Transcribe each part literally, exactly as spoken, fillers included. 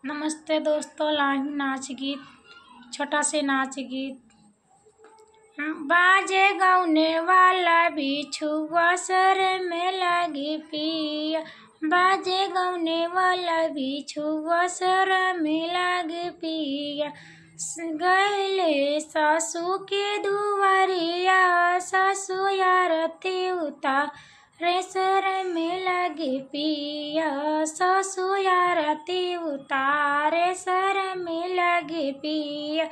नमस्ते दोस्तों, लाही नाच गीत, छोटा से नाच गीत। बाजे गउने वाला बिछुआ शरम लागे पिया, बाजे गउने वाला बिछुआ शरम लागे पिया। स-, गइले सासू के दुआरिया, सासू आरती उतारे शरम लागे पिया, सासू आरती उतारे शरम लागे पिया।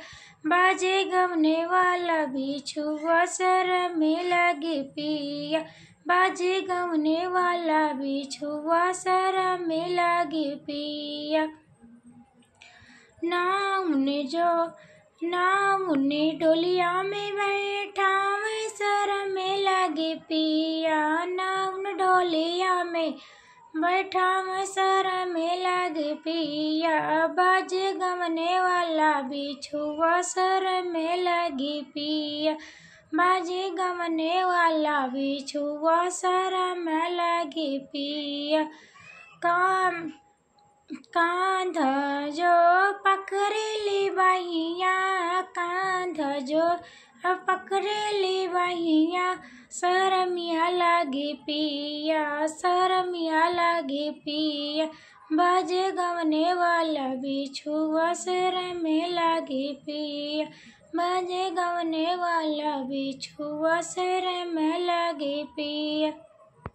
बाजे गउने वाला बिछुआ शरम लागे पिया, बाजे गउने वाला बिछुआ शरम लागे पिया। नाउन जो, नाउन डोलिया में बैठावे शरम लागे पिया, नाउन डोलिया में बैठावे शरम लागे पिया। बाजे गउने वाला बिछुआ शरम लागे पिया, बाजे गउने वाला बिछुआ शरम लागे पिया। काम कांध जो पकड़ेली बहिया, कांध जो पकड़ेली बहिया, शरमिया लागे पिया, शरमिया लागे पिया। बाजे गउने वाला बिछुआ शरम लागे पिया, बाजे गउने वाला बिछुआ शरम लागे पिया।